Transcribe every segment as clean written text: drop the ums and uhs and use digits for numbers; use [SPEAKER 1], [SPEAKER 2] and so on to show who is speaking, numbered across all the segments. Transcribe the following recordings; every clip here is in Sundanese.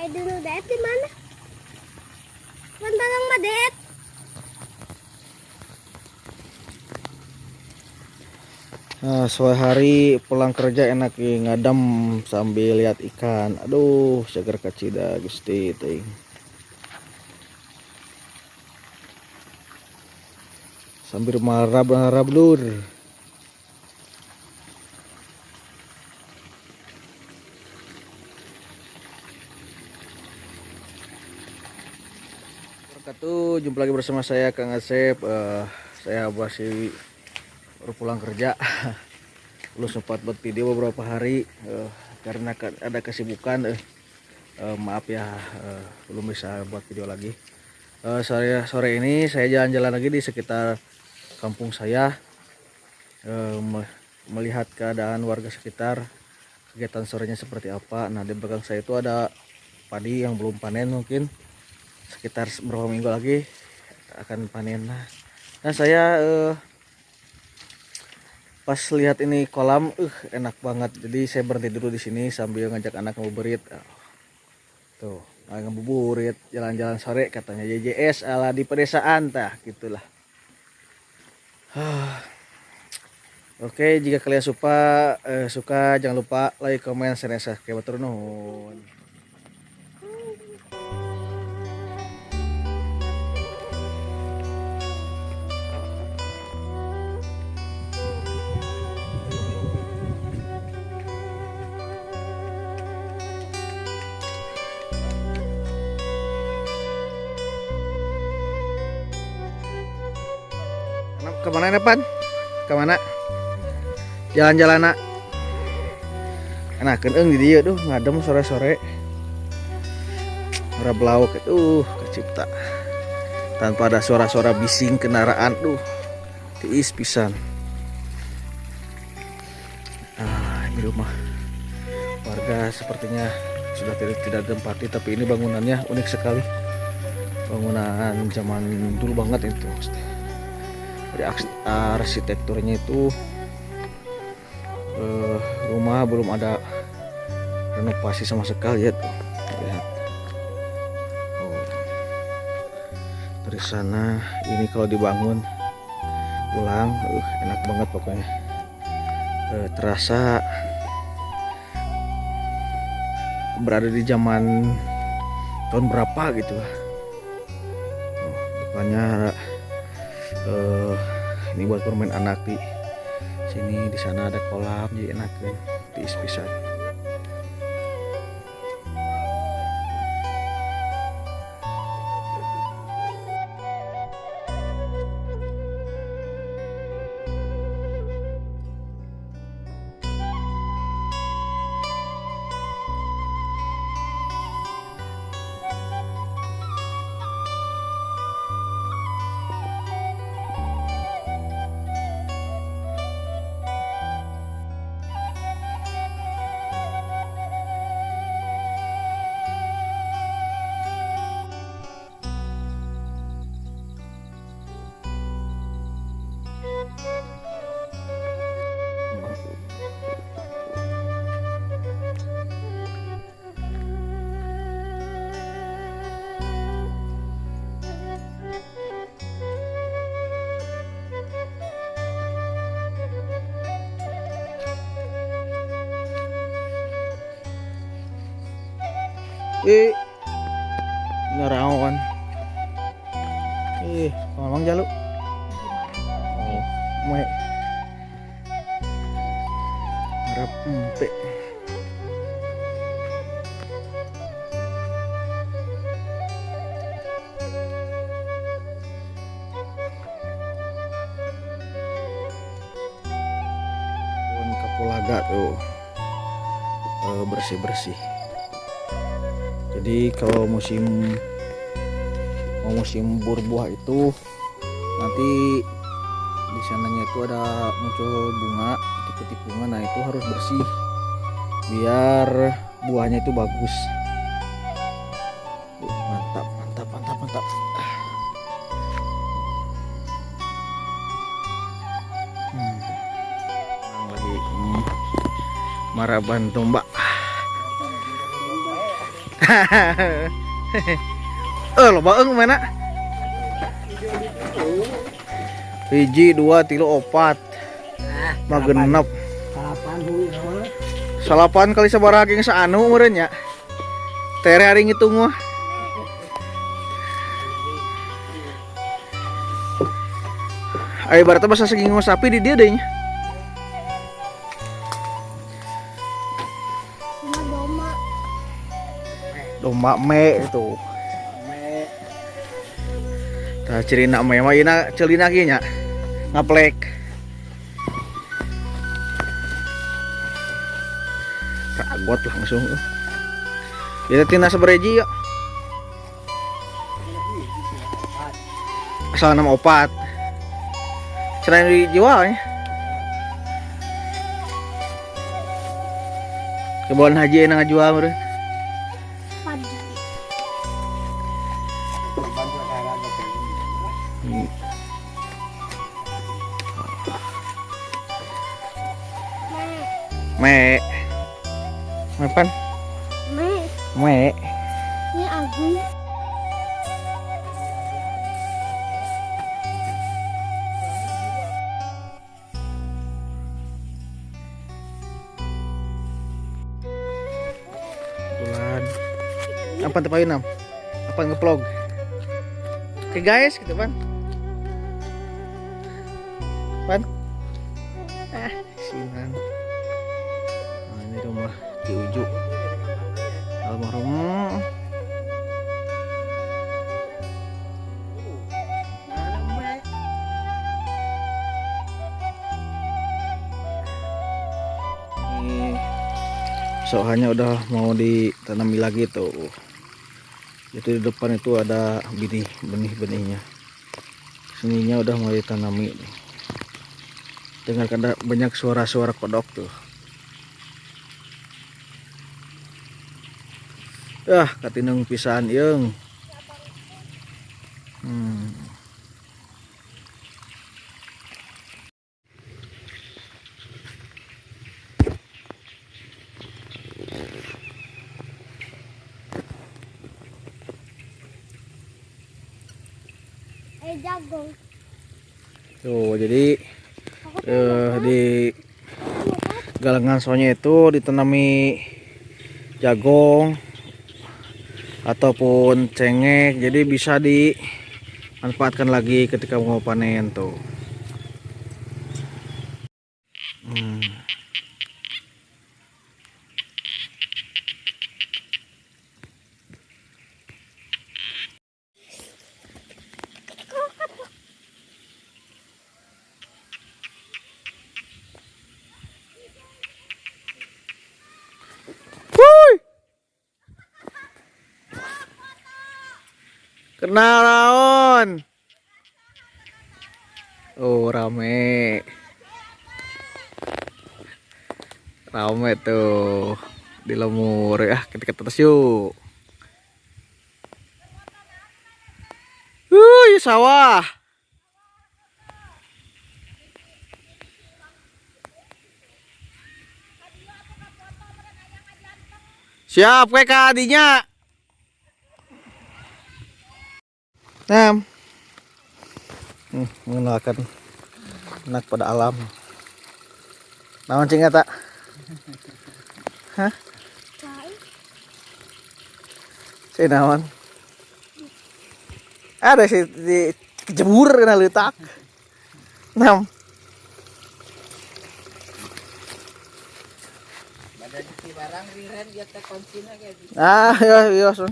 [SPEAKER 1] Dulu daet di mana? Pantalang madet.
[SPEAKER 2] Nah, sore hari pulang kerja enak ngadem sambil lihat ikan. Aduh, seger kacida Gusti teuing. Sambil marab-marab lur. Wabarakatuh, jumpa lagi bersama saya Kang Asep. Saya masih baru pulang kerja. Belum sempat buat video beberapa hari karena ada kesibukan. Maaf ya, belum bisa buat video lagi. Sore ini saya jalan-jalan lagi di sekitar kampung saya, melihat keadaan warga sekitar, kegiatan sorenya seperti apa. Nah, di belakang saya itu ada padi yang belum panen, mungkin sekitar beberapa minggu lagi akan panen. Nah, saya pas lihat ini kolam, enak banget. Jadi saya berhenti dulu di sini sambil ngajak anak ngabuburit. Tuh, ngabuburit, jalan-jalan sore katanya JJS ala di pedesaan tah gitulah. Oke, jika kalian suka jangan lupa like, comment, share, dan subscribe. Hatur nuhun. Kemana nih, Pan? Kemana? Jalan-jalan nak. Enakeun eung di dieu duh, ngadem sore-sore. Ora lauk itu kecipta. Tanpa ada suara-suara bising kendaraan duh. Tiis pisan. Ah, ini rumah warga sepertinya sudah tidak ditempati, tapi ini bangunannya unik sekali. Bangunan zaman dulu banget itu. Jadi arsitekturnya itu rumah belum ada renovasi sama sekali ya tuh. Lihat. Oh. Dari sana ini kalau dibangun ulang, enak banget pokoknya. Terasa berada di zaman tahun berapa gitu lah. Oh, depannya ini buat bermain anak di sini, di sana ada kolam, jadi enak kan, tiis pisan. Ngaraon. Ngomong jalu. Oh, moe. Harap empe. Pun kapulaga tuh. Bersih-bersih. Jadi kalau mau musim berbuah itu nanti di sananya itu ada muncul bunga, titik-titik bunga. Nah itu harus bersih biar buahnya itu bagus. Mantap, mantap, mantap, mantap. Lagi maraban domba. Loba eung mana? Hiji, dua, tilu, opat. Mah genep.
[SPEAKER 1] Salapan hui mah.
[SPEAKER 2] Salapan kali sabaraha geng saanu meureun nya. Tere hari ngitung mah. Ayo berarti bahasa segi sapi di dia deh nya.
[SPEAKER 3] Sama domba.
[SPEAKER 2] Domba me itu.
[SPEAKER 1] Me.
[SPEAKER 2] Tah cirina me mah ieu celina kieu nya. Ngaplek. Ragot langsung. Ya tina sabreji yuk. Asal nama opat. Cenah dijual ya. Kebon haji enak ngajual meureun.
[SPEAKER 3] Padi.
[SPEAKER 1] Bantu kayak
[SPEAKER 2] Hmm.
[SPEAKER 3] Me.
[SPEAKER 2] Me. Me pan?
[SPEAKER 3] Me.
[SPEAKER 2] Me.
[SPEAKER 3] Ini Agung.
[SPEAKER 2] Bulan. Apa teh payun, Nam? Apa ngevlog? Oke guys, gitu pan. Pan. Ah, sinan. Nah, ini rumah Ki Uju. Almarhum. Ini soalnya udah mau ditanami lagi tuh. Itu di depan itu ada benih-benih-benihnya. Sininya udah mau ditanami. Dengar ada banyak suara-suara kodok tuh. Ah, katineng pisan yeung.
[SPEAKER 3] Jagung.
[SPEAKER 2] Tuh, jadi di galengan soalnya itu ditanami jagung ataupun cengek, jadi bisa dimanfaatkan lagi ketika mau panen tuh. Wuih. Kenal naon? Oh, rame. Rame tuh di lemur ya, kita ke atas yuk. Wuih, sawah. Siap, kayak ka adinya. Nah, mengenalkan anak pada alam. Naon cing eta? Hah?
[SPEAKER 3] Cai.
[SPEAKER 2] Cing naon? Ada sih di kejebur kena leutak. Nam.
[SPEAKER 1] Badan di barang riren dia teh kuncina kayak gitu.
[SPEAKER 2] Ah, iya iya sun.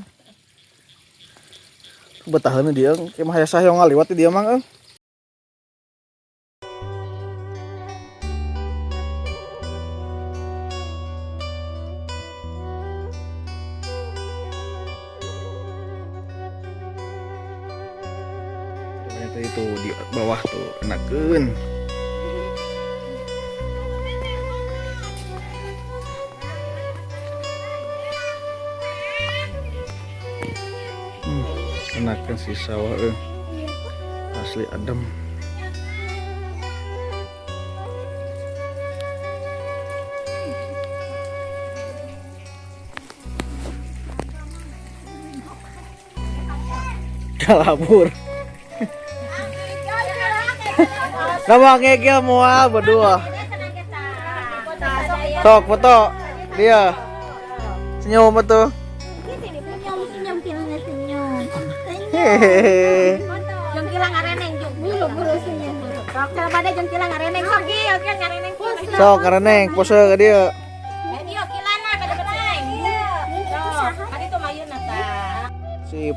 [SPEAKER 2] Betaheun dia, kemah aya sah yang ngaliwat di dia mang euy. Ternyata itu di bawah tuh enakeun. Enakan si sawah euy. Asli adem. Kalabur. Nama ngegel moal berdua. Sok foto dia. Senyum tuh.
[SPEAKER 3] Senyum, senyum, kilangnya senyum.
[SPEAKER 2] Hehehe.
[SPEAKER 4] Jong kilang ngareneng jong.
[SPEAKER 3] Buru, buru senyum.
[SPEAKER 4] Sok cara pada jong kilang ngareneng sok ieu kilang ngareneng.
[SPEAKER 2] Sok ngareneng pose ke dia.
[SPEAKER 4] Ieu kilana kada beteng. Sok, adi tuh mayun tah.
[SPEAKER 2] Sip.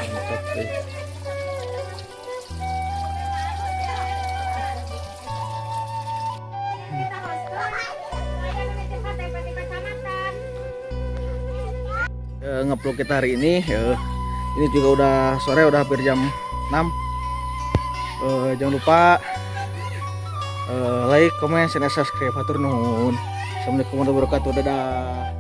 [SPEAKER 2] Mantap, eh. Ngevlog kita hari ini, ini juga udah sore, udah hampir jam 6. Jangan lupa like, comment, dan subscribe. Hatur nuhun. Assalamualaikum warahmatullahi wabarakatuh. Dadah.